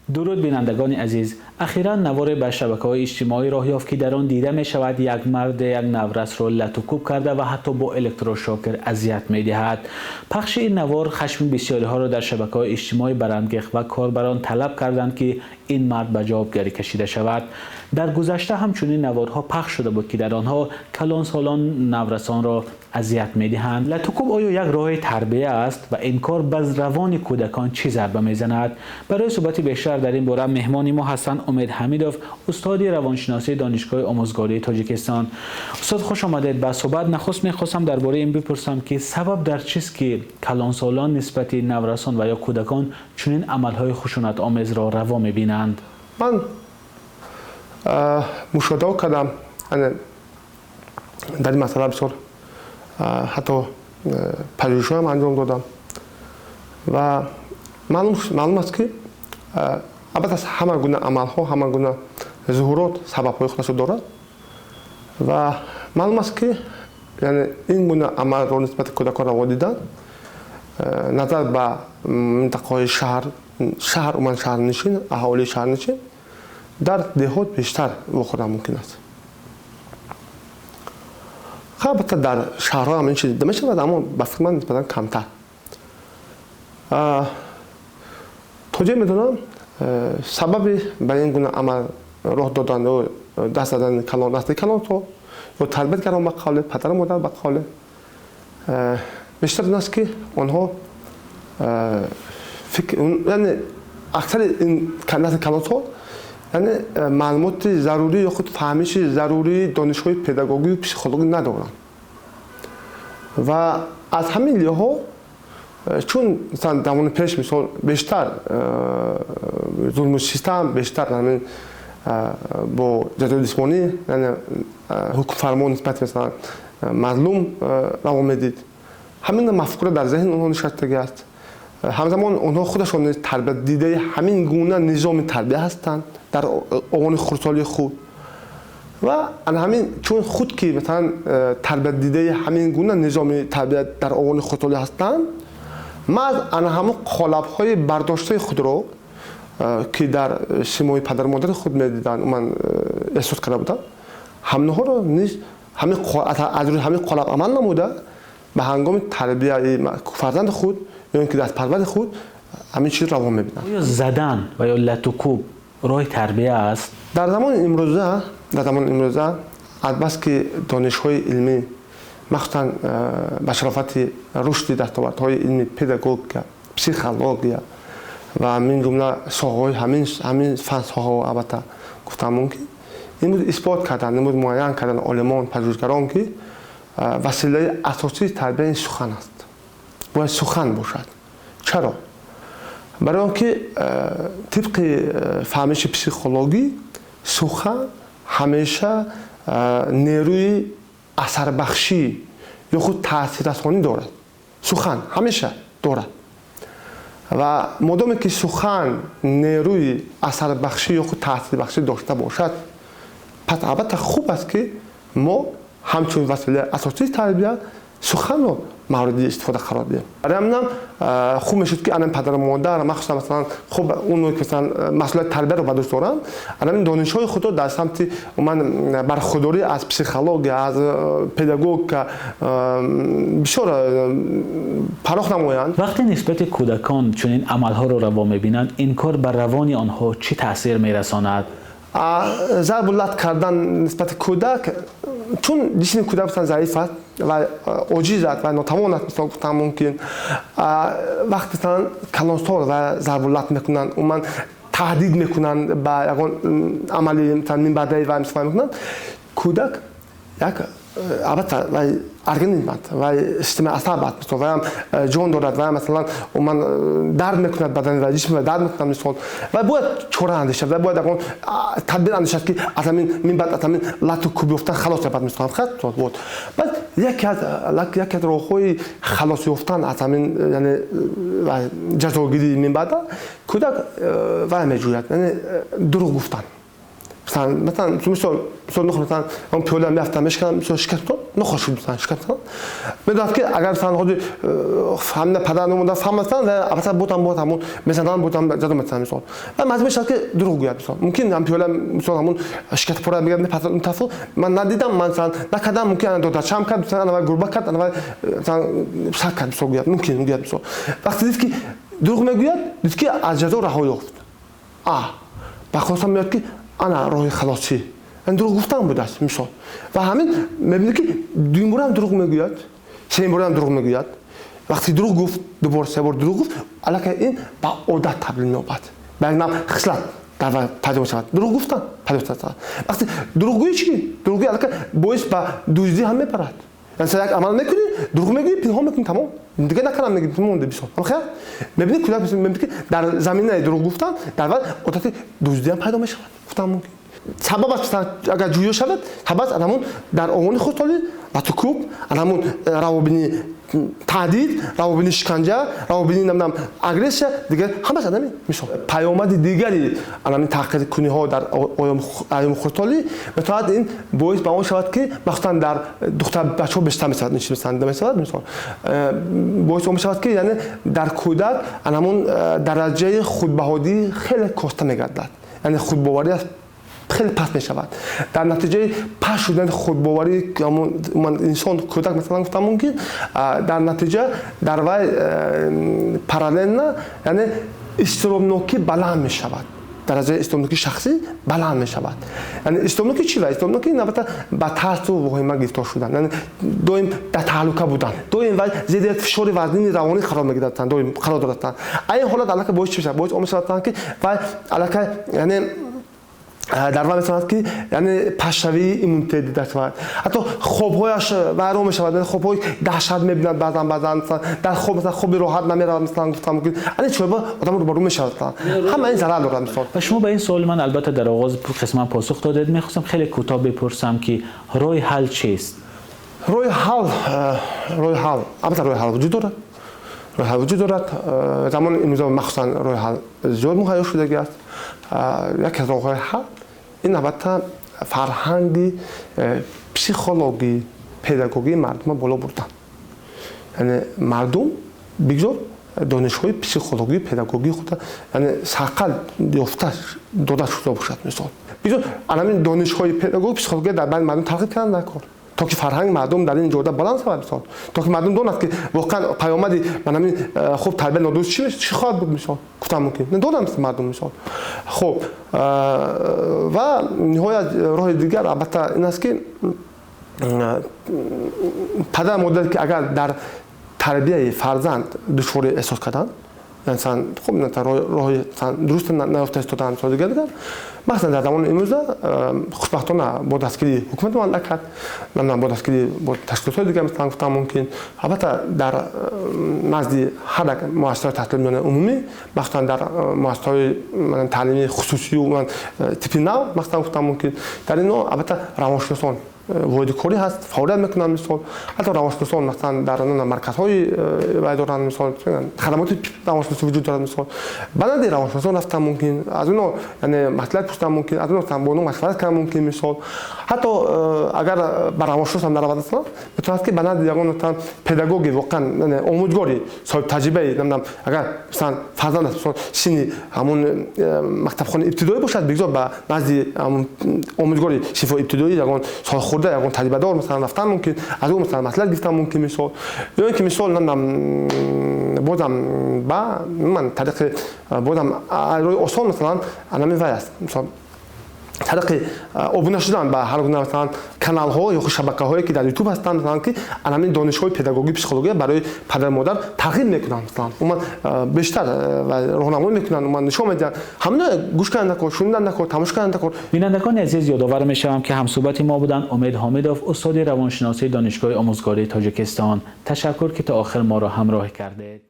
Дуруд, бинандагони азиз. Ахиран наворе ба шабакаҳои иҷтимоӣ роҳ ёфт, ки дар он дида мешавад як мард як наврасро лату кӯб карда ва ҳатто бо электрошокер озор медиҳад. Пахши ин навор хашми бисёриҳоро дар шабакаҳои иҷтимоӣ барангехт ва корбарон талаб карданд, ки ин мард ба ҷавобгарӣ кашида шавад. Дар гузашта ҳам чунин наворҳо пахш шуда буд, ки дар онҳо калонсолон наврасонро озор медиҳанд. Лату кӯб оё як роҳи тарбия аст ва ин кор ба равони кӯдакон чӣ зарба мезанад? Барои суҳбати бештар дар ин бора меҳмони мо ҳастанд Умед Ҳамидов, устоди равоншиносии Донишгоҳи омӯзгории Тоҷикистон. Устод, хуш омадед ба суҳбат. Нахуст мехостам дар бораи ин бипурсам, ки сабаб дар чист, ки калонсолон нисбати наврасон ва ё кӯдакон чунин амалҳои хушунатомезро раво мебинанд. Ман мушоҳидаҳо кардам дар ин масъала, бисёр ҳатто пажӯҳишҳоам анҷом додам ва маълум аст, ки албатта ҳама гуна амалҳо, ҳама гуна зуҳурот сабабҳои худашро дорад ва маълум аст, ки яъне ин гуна амалро нисбати кӯдакон раво дидан назар ба минтақаҳои шаҳр, умуман шаҳрнишин, аҳолии шаҳрнишин, дар деҳот бештар вохӯрдан мумкин аст. Албатта, дар шаҳрҳо ҳам ин чиз дида мешавад, аммо ба фикри ман нисбатан камтар. То ҷое медонам, сабаби ба ин гуна амал роҳ додану даст задани калон, дасти калонсол ё тарбиятгарон, ба қавле падару модар, ба қавле бештар ин аст, ки онҳо яъне аксари ин насли калонсол яъне маълумоти зарурӣ ё худ фаҳмиши зарурии донишҳои педагогию психологӣ надоранд ва аз ҳамин лиҳоз, чун масалан замони пеш, мисол, бештар зулму систам, бештар ҳамин бо ҷазои ҷисмонӣ, яъне ҳукмфармо нисбати масалан мазлум раво медид, ҳамин мафкура дар зеҳни онҳо нишастагӣ аст. Ҳамзамон онҳо худашон низ тарбиятдидаи ҳамин гуна низоми тарбия ҳастанд дар овони хурдсолии худ ва ана ҳамин, чун худ ки масалан тарбиятдидаи ҳамин гуна низоми тарбия дар овони хурдсолӣ ҳастанд, маҳз ана ҳамон қолабҳои бардоштаи худро, ки дар симои падару модари худ медиданд, умуман эҳсос карда буданд, ҳаминҳоро низ аз рӯи ҳамин қолаб амал намуда, ба ҳангоми тарбияи фарзанди худ ё ин ки дастпарвари худ ҳамин чизро раво мебинанд. Оё задан ва ё лату кӯб роҳи тарбия аст? Дар замони имрӯза, азбаски донишҳои илмӣ, махсусан ба шарофати рушди дастовардҳои илми педагогика, психология ва мин ҷумла соҳаҳои ҳамин фан соҳаҳо, албатта гуфтан мумкин, имрӯз исбот карданд, имрӯз муайян карданд олимон, пажӯҳишгарон, ки василаи асосии тарбия ин сухан аст, бояд сухан бошад. Чаро? Барои он ки тибқи фаҳмиши психологӣ сухан ҳамеша нерӯи асарбахшӣ ё худ таъсиррасонӣ дорад. Сухан ҳамеша дорад ва модоме ки сухан нерӯи асарбахшӣ ё худ таъсирбахшӣ дошта бошад, пас албатта хуб аст, ки мо ҳамчун василаи асосии тарбия суханро мавриди истифода қарор диҳем. Барои ҳаминам хуб мешуд, ки ана падару модар, махсусан масалан хуб оно ки масалан масъулияти тарбияро ба дӯст доранд, ана ҳамин донишҳои худро дар самти умуман бархурдорӣ аз психология, аз педагогика бисёр парох намоянд. Вақте нисбати кӯдакон чунин амалҳоро раво мебинанд, ин кор ба равони онҳо чӣ таъсир мерасонад? Зарбу лат кардан нисбати кӯдак, чун ҷисми кӯдак масалан заиф аст ва оҷиз аст ва нотавон аст, мисол гуфтан мумкин, вақте масалан калонсол ва зарбу лат мекунанд, умуман таҳдид мекунанд ба ягон амали масалан минбаъдаи ва мисол мекунанд, кӯдак як албатта вай организм аст, вай системаи асаб аст, мисол, вайам ҷон дорад, вайам масалан умуман дард мекунад, бадани вай, ҷисми вай дард мекунад, мисол, вай бояд чора андешад, вай бояд ягон тадбир андешад, ки аз ҳамин минбаъд аз ҳамин лату кӯб ёфтан халос ёбад, мисол. Вот баъд яке аз роҳҳои халос ёфтан аз ҳамин, яъне ҷазогирии минбаъда, кӯдак вай меҷӯяд, яъне дурӯғ гуфтан. Масалан мисол масалан он пиёла меафтам мешканам, мисол шикаст нохош шуд, масалан шикаст. Медонад ки агар масалан худи ҳамна падар намуда фаҳмастан ва албатта ботам бот ҳамун мезанам ботам задам масалан мисол. Ва маҷбур мешавад ки дурӯғ гӯяд мисол. Мумкин ҳам пиёла мисол ҳамун шикаст пора мегӯяд мепазад он тарафу ман надидам, ман масалан накардам, мумкин ана додачам кард, масалан ана гурба кард, ана масалан саг кард мисол гӯяд, мумкин гӯяд мисол. Вақте дид ки дурӯғ мегӯяд, дид ки аз ҷазо раҳо ёфт. Ба хулоса меояд ки ана роҳи халосӣ. Яъне дурӯғ гуфтан будааст мисол. Ва ҳамин мебинед ки дуюм бора ҳам дурӯғ мегӯяд, сеюм бора ҳам дурӯғ мегӯяд. Вақте дурӯғ гуфт, ду бор, се бор дурӯғ гуфт, аллакай ин ба одат табдил меёбад. Ба як навъ хислат дар вай пайдо мешавад. Дурӯғ гуфтан пайдо мешавад. Вақте дурӯғгӯӣ чӣ? Дурӯғгӯӣ аллакай боис ба дуздӣ ҳам мебарад. Яъне як амал мекунӣ, дурӯғ мегӯӣ, пинҳон мекунӣ, тамом. Дигар накардам мегӯӣ, монда бисёр. Хел? Мебинӣ кӯдак мебинӣ ки дар заминаи дурӯғ гуфтан дар вай одати дуздӣ ҳам пайдо мешавад. Гуфтан мумкин. Сабаб аст, агар ҷӯё шавад, сабаб аст ҳамун дар овони худсолӣ латукӯб, ҳамун равобини таҳдид, равобини шиканҷа, равобини намедонам агрессия, дигар ҳамаш ҳамин мисол. Паёмади дигари ҳамин таҳқиркуниҳо дар айёми хурдсолӣ метавонад ин боис ба он шавад ки махсусан дар духтар бачаҳо бештар мешавад, ин чиз мешавад мисол. Боис он мешавад ки яъне дар кӯдак ҳамун дараҷаи худбаҳодӣ хеле коста мегардад. Яъне худбоварӣ хеле паст мешавад. Дар натиҷаи паст шудани худбоварии инсон, кӯдак масалан гуфтам мумкин, дар натиҷа дар вай параллельно яъне изтиробнокӣ баланд мешавад. Дараҷаи изтиробнокии шахсӣ баланд мешавад. Яъне изтиробнокӣ чӣ ва? Изтиробнокӣ албатта ба тарсу воҳима гирифтор шудан, яъне доим дар таҳлука будан, доим вай зери як фишори вазнини равонӣ қарор мегирад, доим қарор дорад. Ин ҳолат аллакай боис чӣ мешавад? Боис он мешавад ки вай аллакай яъне дар вай метавонад ки яъне пастшавии иммунитет дида шавад. Ҳатто хобҳояш вайрон мешавад, яъне хобҳои даҳшат мебинад баъзан, баъзан дар хоб масалан хоби роҳат намеравад, масалан гуфтам мумкин. Ани чӯба одам рӯбарӯ мешавад. Ҳама ин зарар дорад мисол. Ва шумо ба ин суоли ман албатта дар оғоз қисман посух додед. Мехостам хеле кӯтоҳ бипурсам ки роҳи ҳал чист? Роҳи ҳал, роҳи ҳал, албатта роҳи ҳал вуҷуд дорад. Роҳи ҳал вуҷуд дорад. Замони имрӯза махсусан роҳи ҳал зиёд муҳайё шудагӣ аст. Яке аз роҳҳои ҳал ин албатта фарҳанги психологӣ, педагогии мардумро боло бурдан. Яъне мардум бигзор донишҳои психологии педагогии худро яъне сарқал ёфта дода шуда бошад мисол. Бигзор ҳамин донишҳои педагог психология дар байни мардум тарғиб карданд дар кор. То ки фарҳанги мардум дар ин ҷода баланд шавад мисол. То ки мардум донад ки воқеан паёмади ман ҳамин хуб тарбия нодуруст чӣ хоҳад буд мисол. Гуфтам мумкин. Донам мардум мисол. Хуб ва ниҳоят роҳи дигар албатта ин аст ки падар модар ки агар дар тарбияи фарзанд душворӣ эҳсос карданд, масалан хуб роҳи дуруст наёфта истоданд, мисол дигар дигар, махсусан дар замони имрӯза хушбахтона бо дастгирии ҳукумати мамлакат, бо дастгирии бо ташкилотҳои дигар масалан гуфтам мумкин, албатта дар назди ҳар як муассисаҳои таҳсилоти миёнаи умумӣ, махсусан дар муассисаҳои таълимии хусусию типи нав, махсусан гуфтам мумкин, дар инҳо албатта равоншиносон воҳиди корӣ ҳаст, фаъолият мекунанд мисол. Ҳатто равоншиносон масалан дар марказҳои вай доранд мисол, хадамоти равоншиносӣ вуҷуд дорад мисол. Ба назди равоншиносон рафтан мумкин, аз онҳо яъне маслиҳат пурсидан мумкин, аз онҳо бо онҳо машварат кардан мумкин мисол. Ҳатто агар ба равоншинос ҳам наравад масалан, метавонад ки ба назди ягон масалан педагоги воқеан яъне омӯзгори соҳибтаҷрибаи, намедонам, агар масалан фарзанд аст мисол синни ҳамун мактабхонаи ибтидоӣ бошад, бигзор ба назди ҳамун омӯзгори синфҳои ибтидоӣ ягон солхӯрда, ягон таҷрибадор масалан рафтан мумкин, аз ӯ масалан маслиҳат гирифтан мумкин мисол. Ё ин ки мисол намедонам бозам ба ман тариқи бозам роҳи осон масалан ҳамин вай аст мисол тариқи обуна шудан ба ҳар гуна масалан каналҳо ё шабакаҳое ки дар ютуб ҳастанд, масалан ки ҳамин донишҳои педагогӣ психология барои падару модар тарғиб мекунанд, масалан умуман бештар роҳнамоӣ мекунанд, умуман нишон медиҳанд. Ҳамина гӯш кардан накор, шунидан накор, тамошо кардан накор. Бинандагони азиз, ёдовар мешавам ки ҳамсӯҳбати мо буданд Умед Ҳомидов, устоди равоншиносии Донишгоҳи омӯзгории Тоҷикистон. Ташаккур ки то охир моро ҳамроҳӣ кардед.